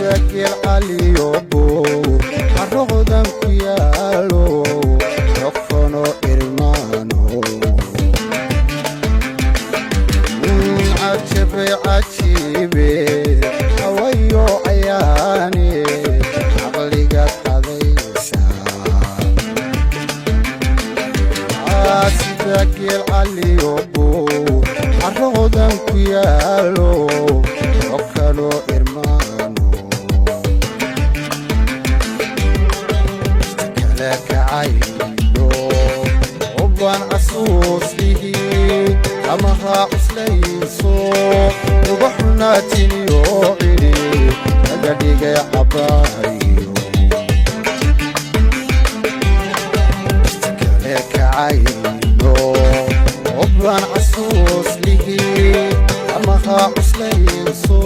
Sida geel caliyo buur carroqdan ku yaalo, rokono irmaano. Cajabe cajiibe, hawayo cayaane, caqligaad qadaysaa. Sida geel caliyo buur carroqdan ku yaalo, rokano irmaano. Kala kacayno uban casuuslihi amaha cuslayso, uba xunaatiniyo cidhi laga dhigay cabaayo. Kale kacayno uban casuuslihi amaha cuslayso,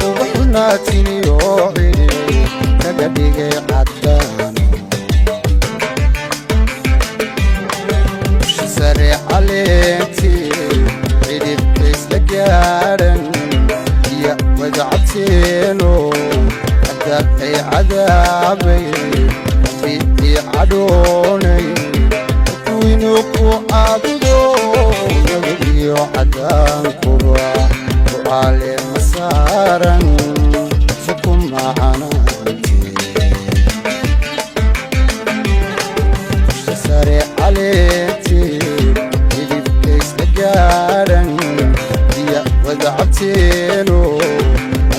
uba xunaatiniyo cidhi laga dhigay caddaano. Sare caleentii cidhibkaysla gaadhan iyo wadacabteeno, cadaabay cadaabay, rabbi ii cadhoonay kuwiinuu ku caabudo. Nabadiyo cadaankuba ducaale ma saaran sukuma canaante. Sare caleentii hilibkaysla gaadhan iyo wadacabteeno,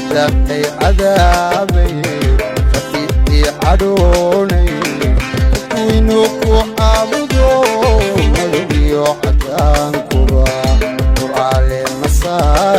cadaabay cadaabay, rabbi ii cadhoonay kuwiinuu ku caabudo. Madow iyo cadaankuba ducaale ma saaran.